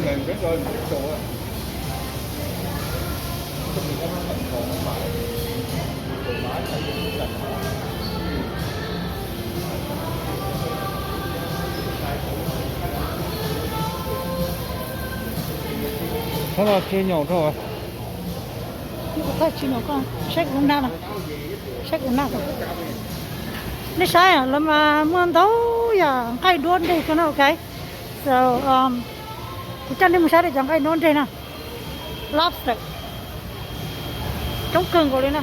Txhob los tsis nyaum rau. Txhob tsis nyaum koj saib kuv nag no, saib kuv nag. Nej saib lawv mas muaj ntau yam nqaij duab nteg kawg no, ok. So kuv coj nej mus saib cov nqaij duab nteg na. Lobster coob kawg nkaus li na.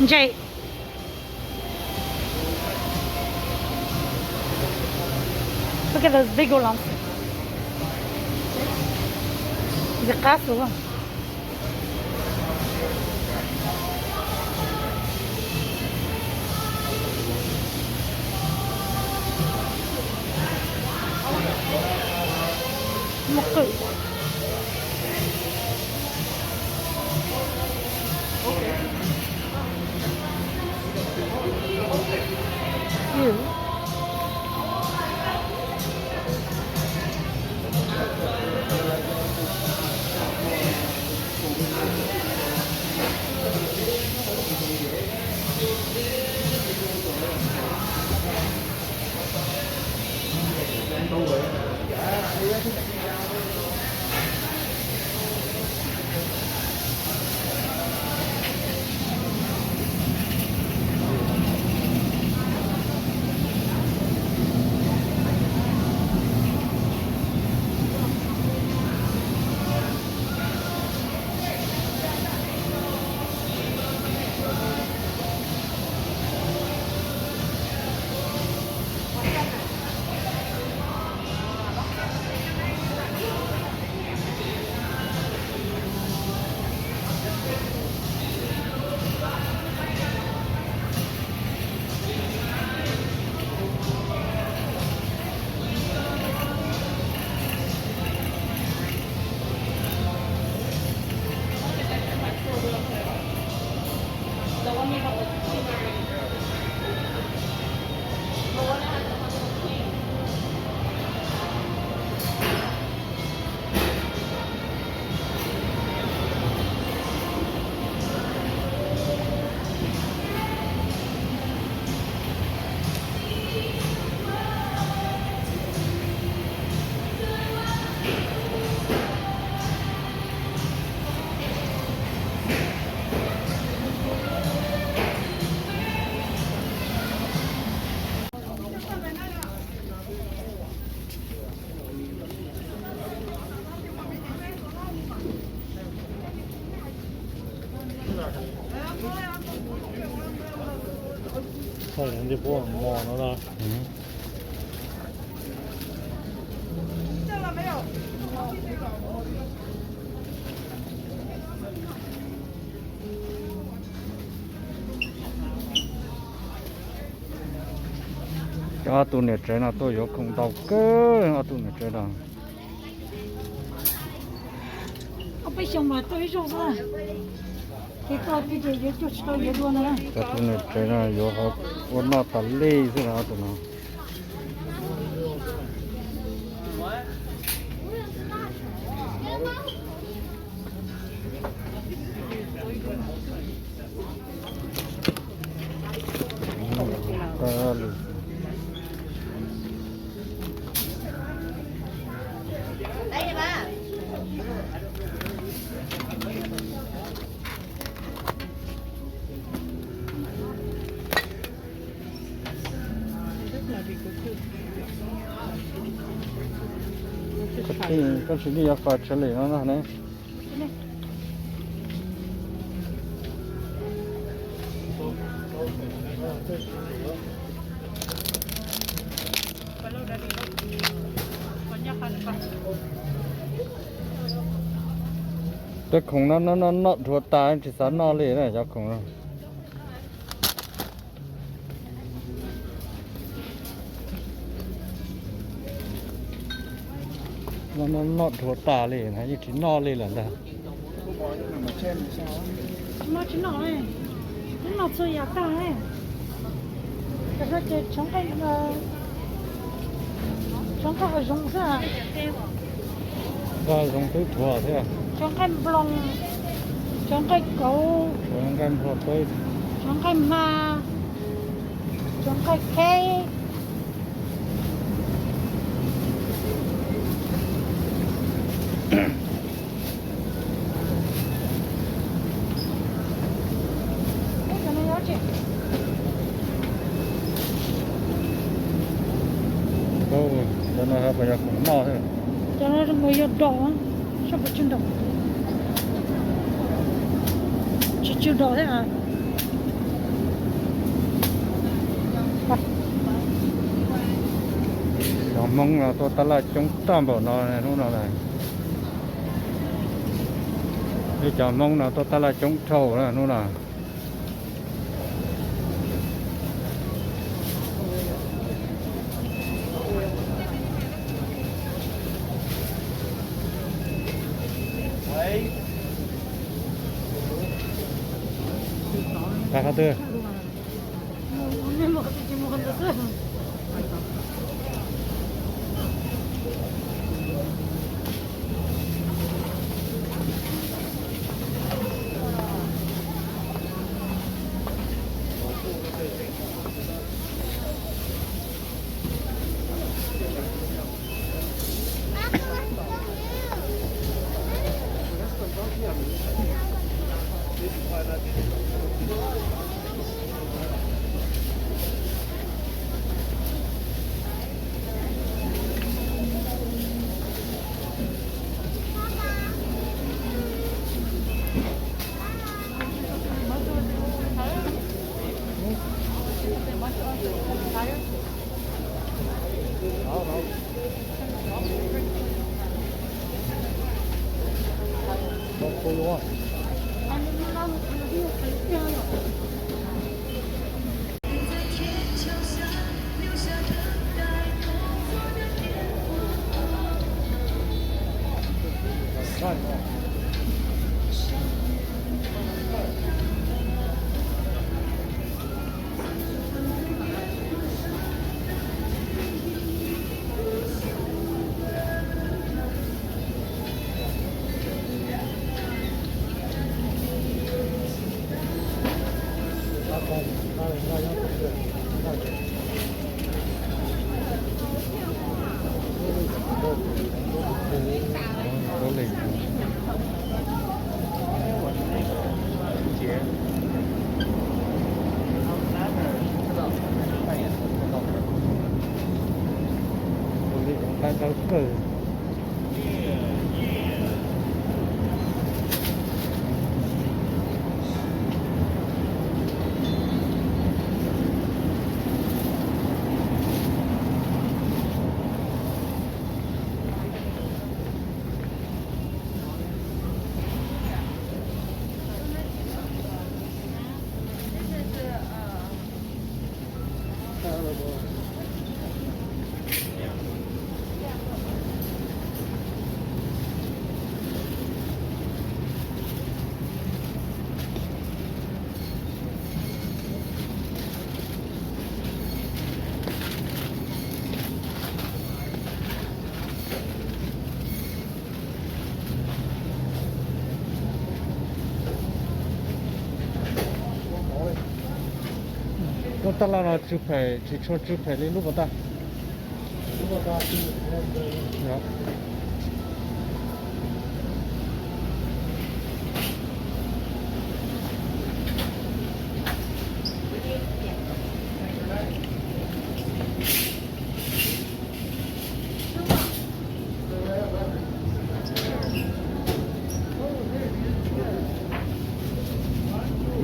Ntses. Look at those big old lobster. Ntses qab xwb. Muaj qwj. Thaij li puab mos no na. Cov ob tug niam tsev no tuaj yuav khoom ntau kawg, ob tug niam tsev no. Peb xyoo mas tuaj ib zaug xwb, ces tuaj ces yuav cuag tsis tau yuav dua na. Cov tug niam tsev no yuav ua noj tas li xwb na ob tug no. Koj tsis li yuav fais tshaj li no no ne. Tej khoom no noj noj dhuav tas tsis xav noj li na cov khoom no. Noj noj dhuav tas li na yeej tsis noj li lawm ntag. Noj tsis noj, noj txhua yam tag. Tam sim no ces tsov nqaij, Tsob nqaij hav zoov xwb. Nqaij hav zoov twb tuag thiab. Tsob nqaij nploos, tsob nqaij kauv, tsob nqaij nploos, tsob nqaij hma, tsob nqaij kheb. Cov no puas yog khoom noj thiab? Cov no mus yog dos, saib puas tsw nraum. Tsis tsw dos thiab. Cov Hmoob no tuaj tab laj coob tag npaum no hnub no na. Ib cov Hmoob no tuaj tab laj coob dhau na hnub no. Qab twg? Lub taj laj no tsw phem, tsis tshua tsw phem li lub pas tag.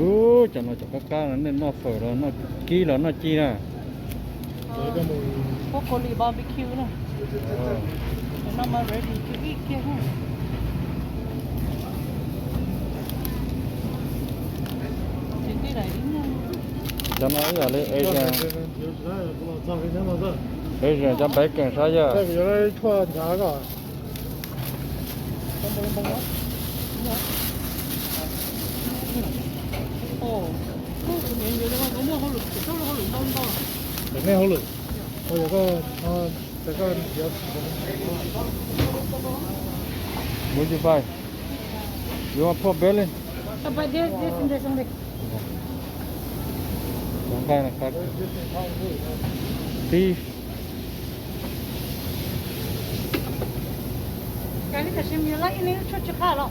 Ub, cov no cov qab qab no nej noj fawm los noj kib los noj ci na. Ua kua li barbecue na. Cov no mas ready to eat kiag na. Cov no ib yam li Asian, Asian cov bacon saib yog. Nej hauj lwm, ua yog koj Would you buy? You want four belly? I'll buy this, this, and this only. Cov nqaij no qab. Fish. Cov li tam sim yus loj ib leeg lub tshuaj tsis qab los?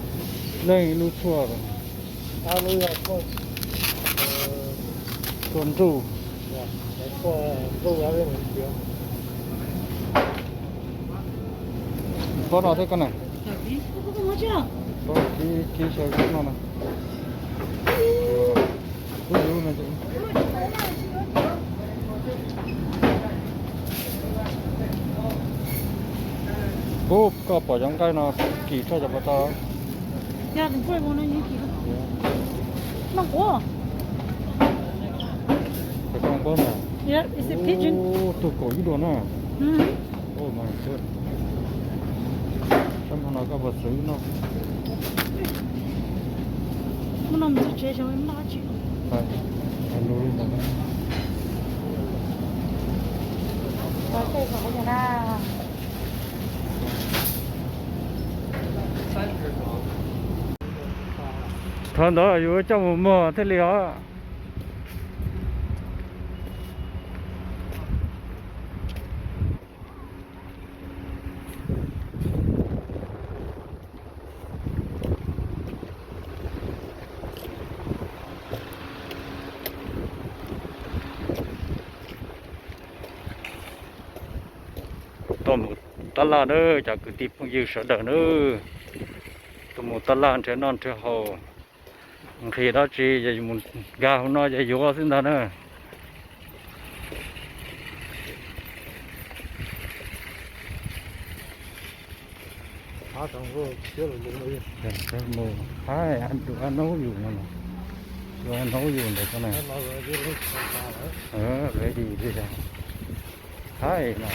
Leej ib lub tshuaj los. Tshuaj nruj. Pob no thiab koj na. Pob kib, kib xyaw kib no na. Kuv yuav no. Ub, koj pom cov nqaij no kim tshaj cov puas tau. Cov koj npab na. Ub, tug kaum ib dua na. Oh my god. Sab hmo no koj puas xwv noj? Thaum ntawd yus coj mus muag thiaj li os. Tuaj mus tab laj nawb cov kwv tij phooj ywg sawv daws nawb. Tuaj mus tab laj nrhiav noj nrhiav haus, nqhis dab tsi yog mus nkag hauv no ces yuav xwb ntag na. Mus, ai, tus ab naub yus no, tus ab naub yus ntawd ko na. Ready li, ai no.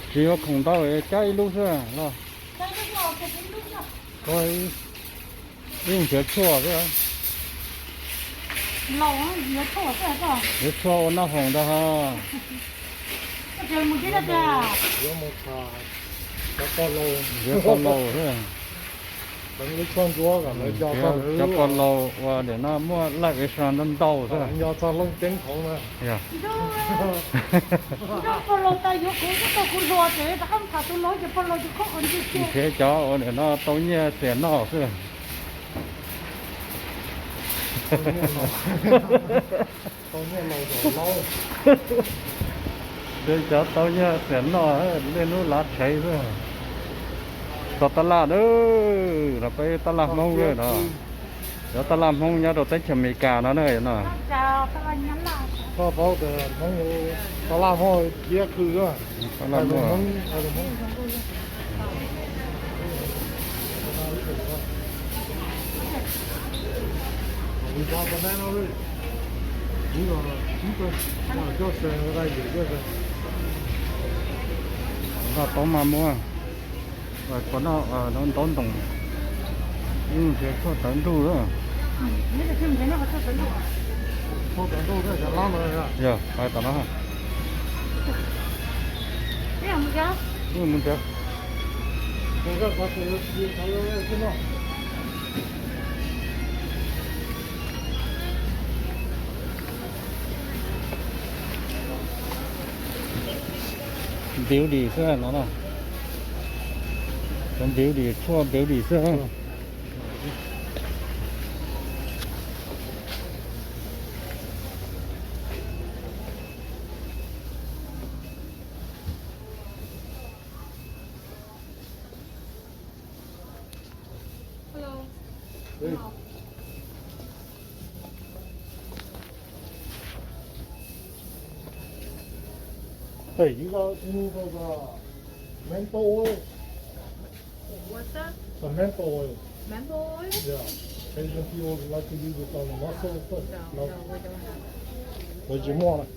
Tsis yuav khoom ntau, cab ib lub xwb los. Ib nrhiav tshuaj xwb. Nrhiav tshuaj ua noj haus ntag ho. Nrhiav poj laug xwb. Cov poj laug uas nim no muaj laj vis sa ntau ntau xwb. Nrhiav cov uas nim no tau nyiaj xiam noj xwb. Nrhiav cov tau nyiaj xiam noj, niaj hnub lav tshaiv xwb. Txog tab laj nawb, no peb tab laj Hmoob no. Cov tab laj Hmoob nyob rau teb chaws Amelikas no na no. Koj paub tias Hmoob, tab laj Hmoob liab khw. Tab laj Hmoob. Noj tau mas muab, qhov no ntaub ntoos, ib nrhiav tshuaj tawv ntuj lawm. Yog, hais tom no. Mus nrhiav. Beauty xwb no na. Cov beauty, tshuaj beauty xwb. Hello. Hey. Hey, you got any of those, uh, menthol oil? What's that? Some menthol oil. Menthol oil? Yeah. Asian people like to use it on the muscles. No, no, we don't have. Where'd you want it?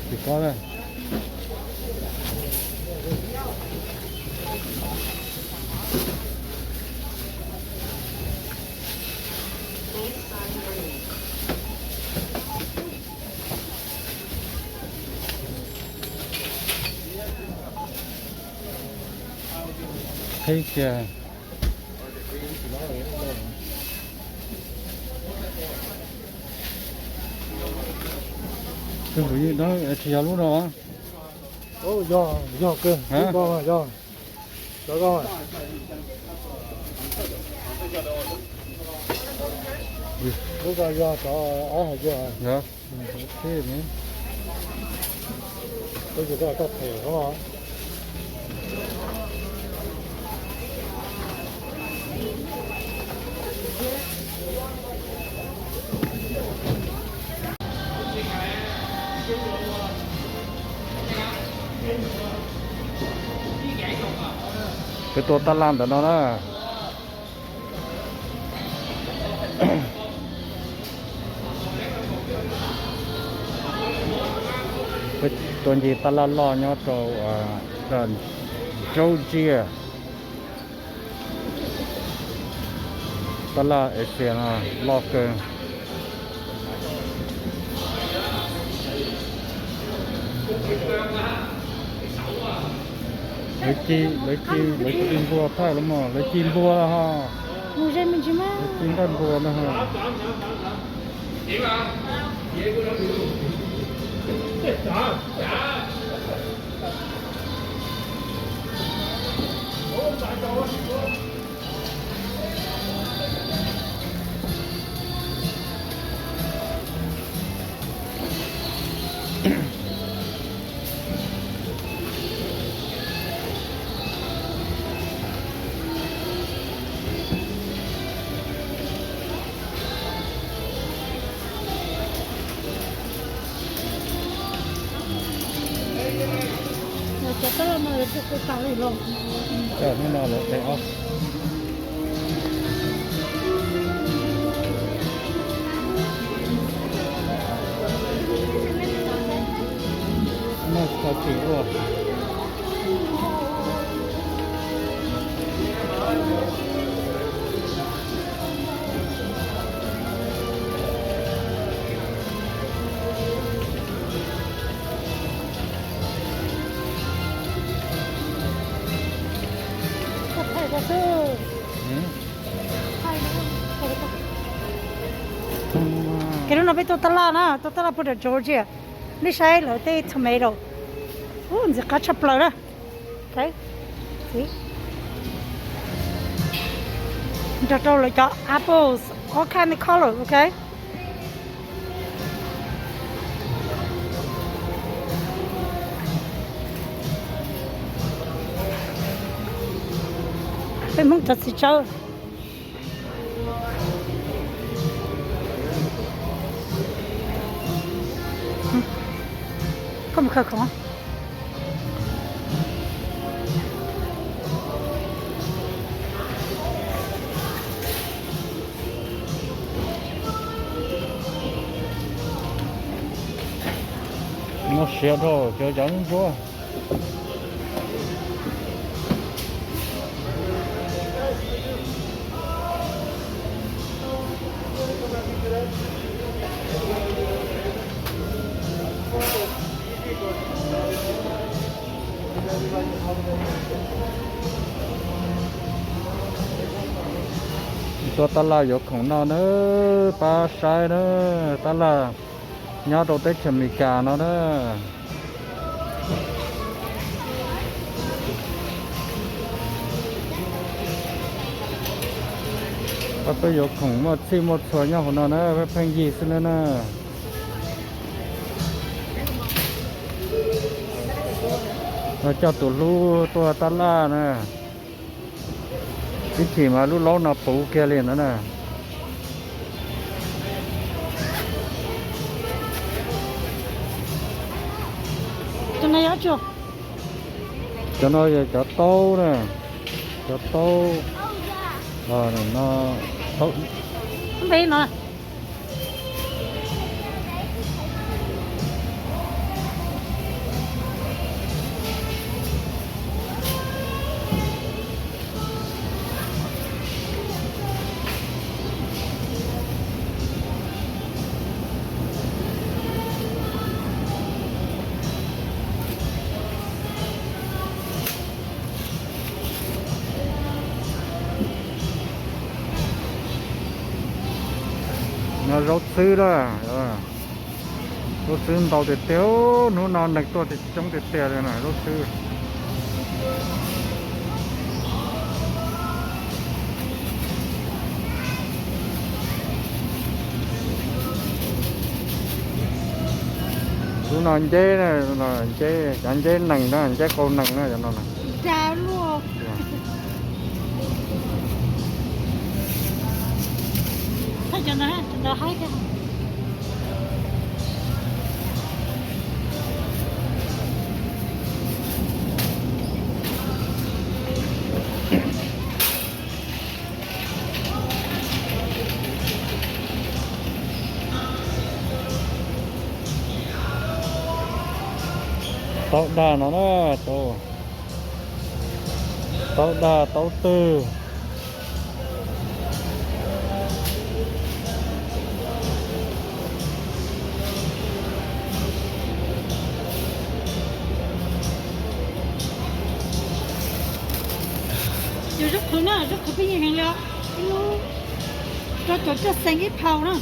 Tsis paub na. Qhib kiag. Tus ntxim no tsis yog lub no. Yog, yog kawg, lub ko yog. Cov ko, lub ko yog cov ob hais yog. Yog, tib ne. Tus ntxim ko koj phem os. Peb tua tab laj ntawm no na. Peb tuaj ncig tab laj loj nyob rau Georgia. Tab laj Asia no loj kawg. Lawv ci, lawv ci, lawv ci npua thaij los mas, lawv ci npua ho. Mus ze me ntsis mas. Lawv ci nraj npua no ho. Cov tab laj no yuav tsum kuj tau li los. Hnub no lawv teev ob. Noj kho tim ua. Kev lub no peb tuaj taj laj na, tuaj taj laj pem Georgia. Nej saib lawv tej tomato. Ntxim qab tshaj plaws na. Nrog rau lawv cov apples, all kind of color, ok. Peb Hmoob cov txiv tsawb. Koj mus khaws khoom. No siav dhau cov cov ntsuab. Tuaj taj laj yuav khoom noj na, pab saib na, taj laj nyob rau teb chaws Amelikas no na. Pab peb yuav khoom muaj txhij muaj txhua nyob hauv no na, pheej pheej yig xwb na na. Coj tus hlub tuaj taj laj na. Ib chim mas lub laub no puv kiag li no na. Cov no yog cov taub na, cov taub no, taub npe no. No zaub txhwb lawm. Zaub txhwb ntau tiag tiag, hnub no neeg tuaj coob tiag tiag li na, zaub txhwb. Hnub no nceb, nceb, cov nceb nees na, nceb qau nees na, cov no. Taub dag no na, taub, taub dag taub twg. Yus zaub qhwv na, zaub qhwv pheej yig heev li os. Ib lub rau cov coj xees ib phau na.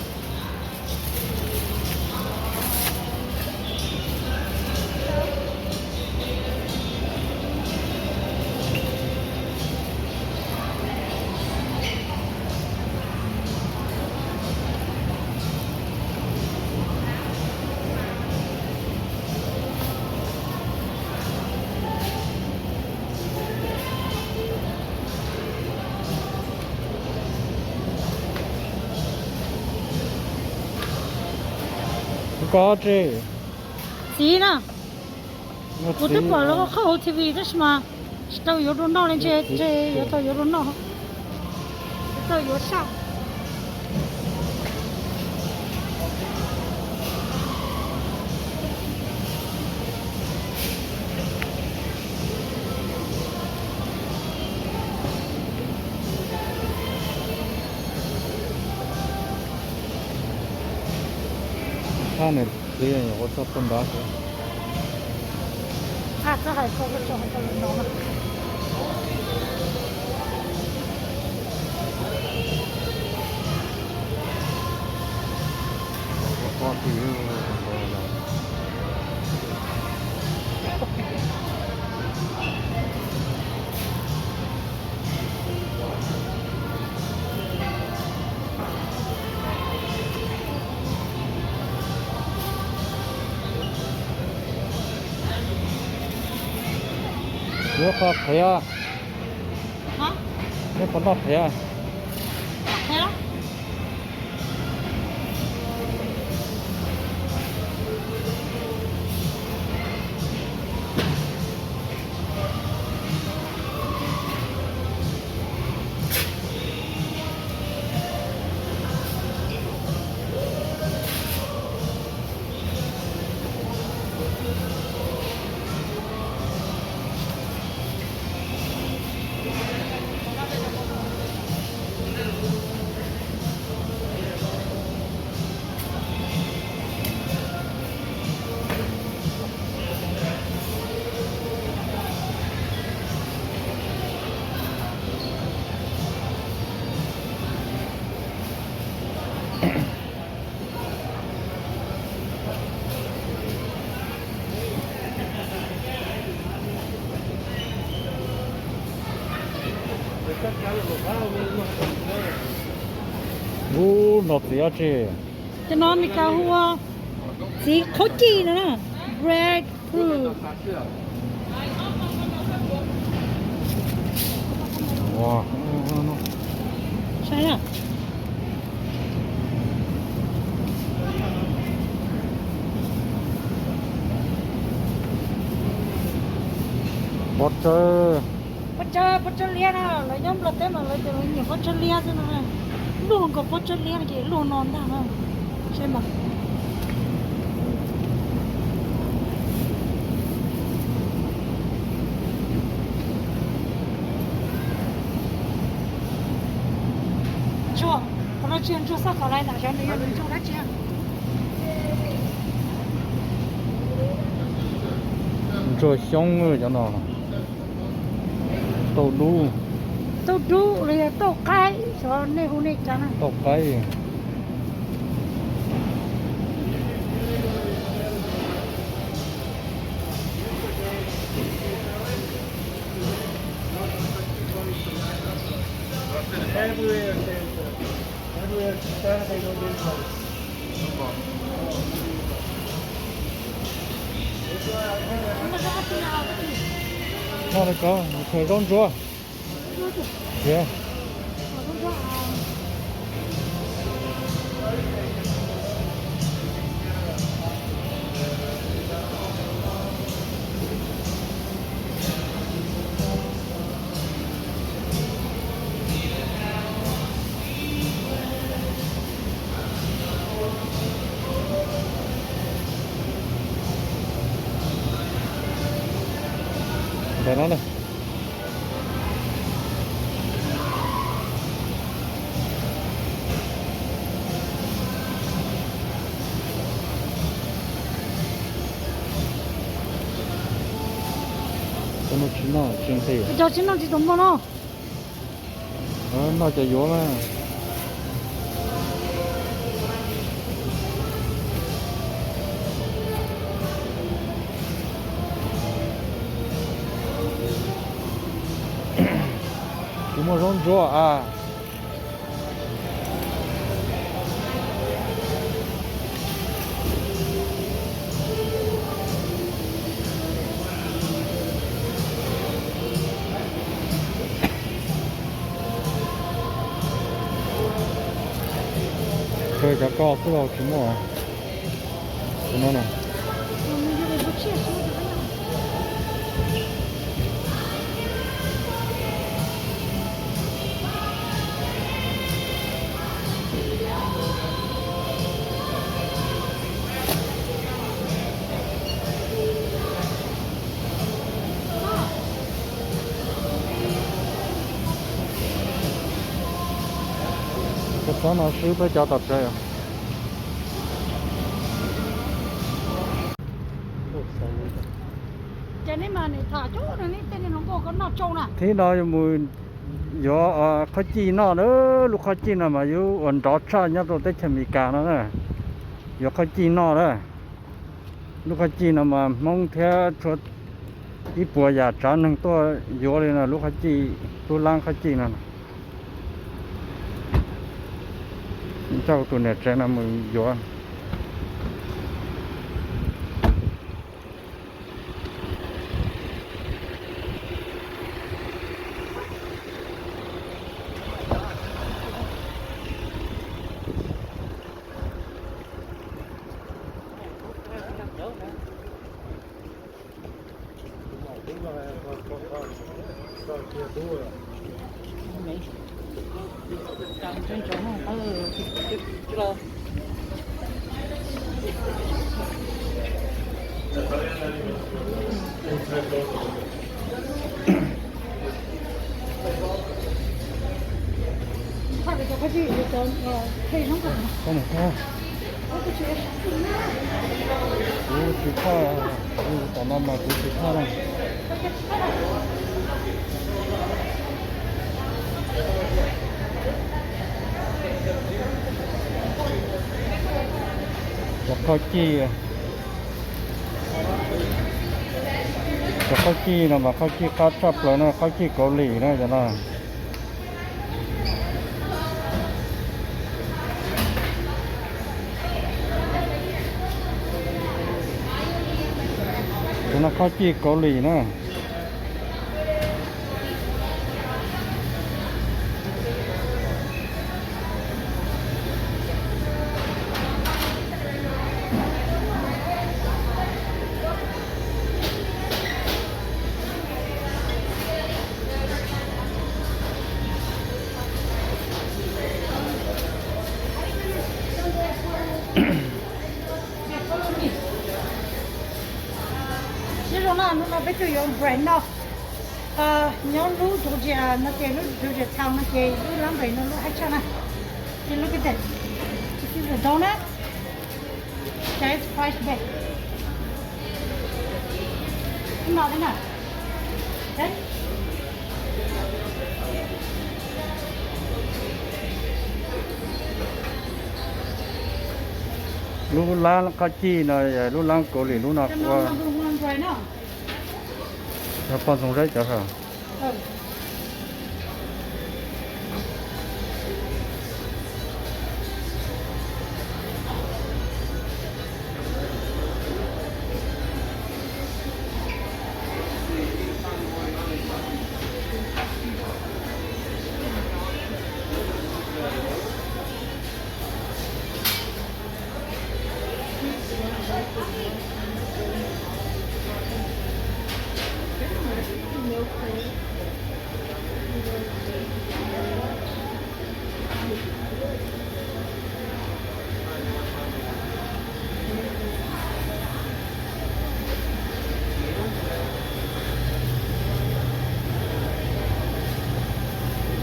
Koj tsis txiv na. Kuv twb pom lawv qhov hauv T V tab sis mas tsis tau yuav dua noj li, ntshe yuav tau yuav dua noj, yuav tau yuav saj. Thaj nws txiv ua txoj tua nrad xwb. Yuav qhov qhiav, yuav qhov noj qhiav. Ub, no txiv dab tsi? Cov no Meskas hu ua txiv khaub cij no na, breadfruit. Saib na. Pob tsawb. Pob tsawb, pob tsawb liab na, lawv nyob Nplog teb mas lawv tias lawv nyiam pob tsawb liab xwb no. Luaj nkaus pob tsawb liab no ces luaj no ntag na. Seb mas. Ntsuag, qhov no tsis yog ntsuag xab qhov lais ntawm xyov nws yog nws ntsuag dab tsi. Ntsuag xyoob cov no. Tauj dub. Tauj dub los yog tauj qaib, xyov nej hu nej cas na. Tauj qaib. Noj li ko, khaws zaub ntsuab. Siav. Ntawm no na. Cov no tsis noj tsis nqhis. Cov tsis noj tsis tau npog no. Noj ces yuav mas. Tsis muaj zaub ntsuab a. Khaws cov ko xwb los tsis muaj. Tus no na. Koj txhob no swb peb cov tom tsev. Ces nej mas nim tham coob no nej tej niag hluas nkauj ko noj tsau na. Thib no yuav mus yuav qhob cij noj na, lub qhob cij no mas yus ua nrov tshaj nyob rau teb chaws Amelikas no na. Yuav qhob cij noj na. Lub qhob cij no mas Hmoob thiab txhua ib puas yam tsav neeg tuaj yuav li no, lub qhob cij, lub lab qhob cij no. Coj tus niam tsev no mus yuav. Kuv tsis thaj, tom no mas kuv tsis thaj na. Cov qhaub cij, cov qhaub cij no mas qhaub cij qab tshaj plaws no, qhaub cij Kaus Lim na cov no. Cov no qhaub cij Kaus Lim na. Hnub no peb tuaj yuav bread no, nyob lub Georgia no ces lub Georgia Town no ces lub lab bread no lub hais tshaj na. Ces look at this. This is a donut. That is fresh baked. Ib no thiab na. Lub lab qab cig no, lub lab Kaus Lim lub no ua. Yog poj ntxoog zeb cov.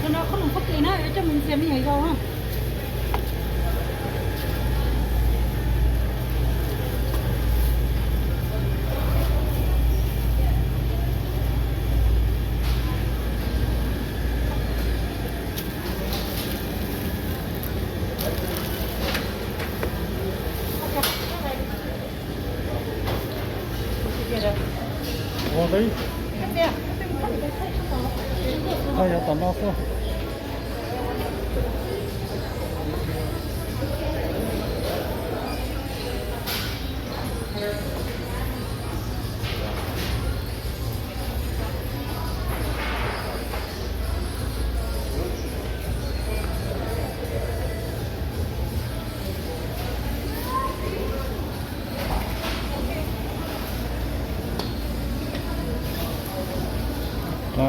Cov no khaub ncaws Fab Kis na, coj mus ntxias me nyuam yaus na. Ua li, yog tom no xwb.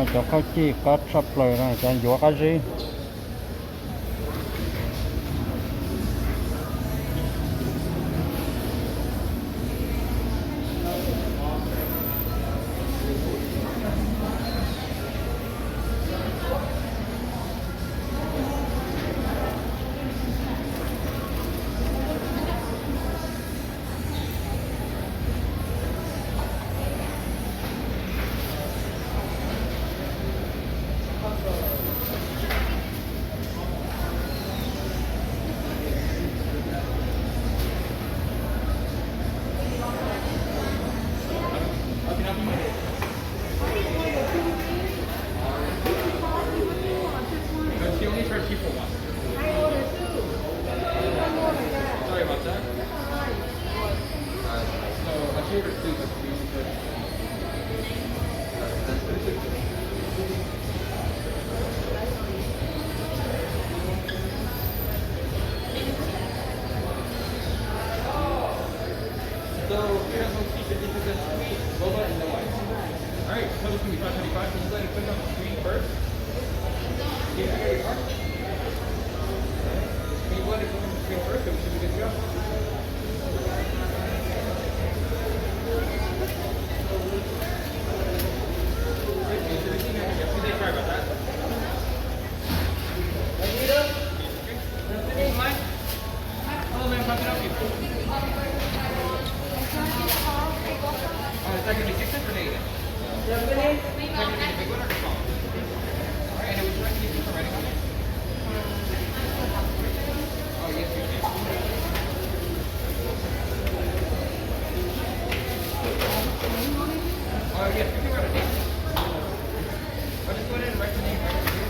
Cov khaub cij qab tshaj plaws no, cov ncuav qab zib. She only charged you for one. I ordered two. Sorry about that. That's all right. Uh, so, I ordered two, but we only charged you for one. So, here's some secret because it's sweet, boba, and the white. All right, total is gonna be five twenty-five. Can you go ahead and put on the screen first? Can you go ahead and put on the screen first, so we can get you up? Sorry about that. Hello, ma'am. How can I help you? Uh, is that gonna be chicken or negative? Is that gonna be big one or small? All right, and would you like anything for ready? Oh, yes, we can. Uh, yes, we can run a date. I'll just go ahead and write the name right here.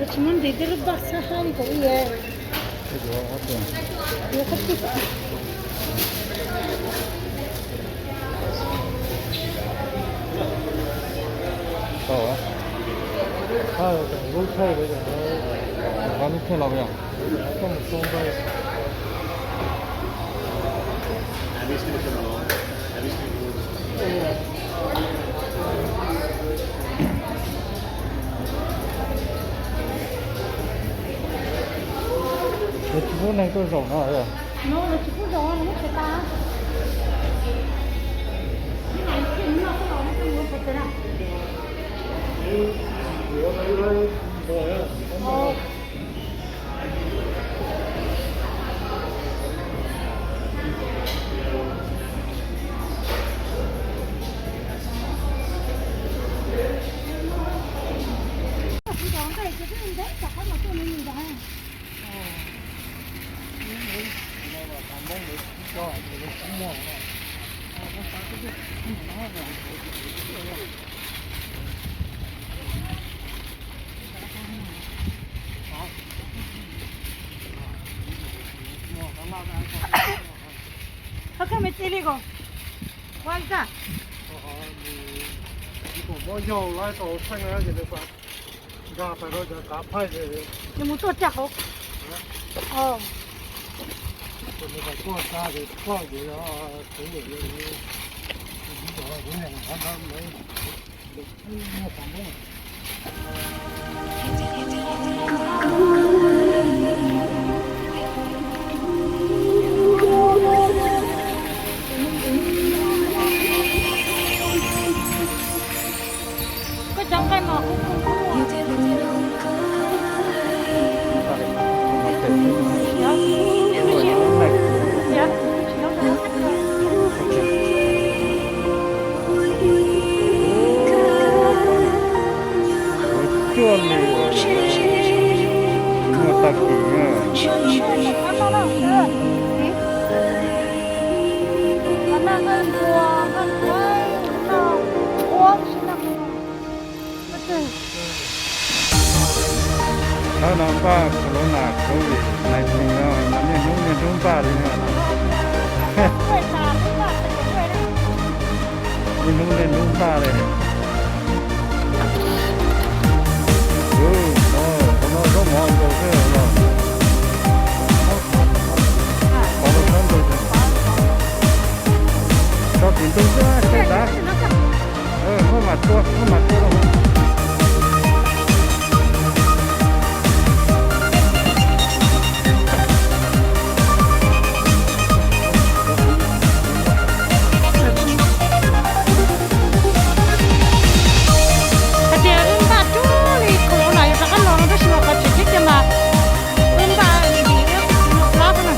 Tsis muaj ntev tej lub vaj xab hab li tau ib yam. Yuav qhov twg? Tau, lub thaij, lub thaij los yog. Lawv tsis pub neeg tuaj zaum no. Lawv tsis pub zaum, lawv muab tshem tas. Qhov kawg me txi li ko. Ua li cas? Muab yaug lawv tau txheej ces nws nkag pais rau cov kav phaij ces nws mus tuaj cag hauv. Nws pais tuaj tsa ces ploj ces kuv, kuv niam qhov ntawd lawv muaj qhov npoob. Koj cov nqaij no kuv kuj muaj. Cuaj li, muaj tag kis na. Thaum no npaj corona covid nineteen no mas niaj hnub niaj hnub npaj li no. Niaj hnub niaj hnub npaj li. Ub, qhov no zaub mov nkaus xwb los. Qhov no zaub nkaus. Tso tim ntug xwb, tej dav. Muab mas tua, muab mas tua. Hais tias wb npaj dub li corona yuav rov qab los no tab sis mas qhov tseem ceeb tiag mas wb npaj li ib qhov no plab xwb na.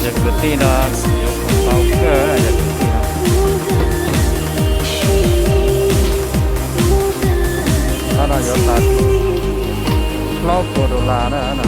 Yog kwv tij no yuav tau kawg, yog kwv tij no. Qhov no yuav tas plaub puas dollar na no.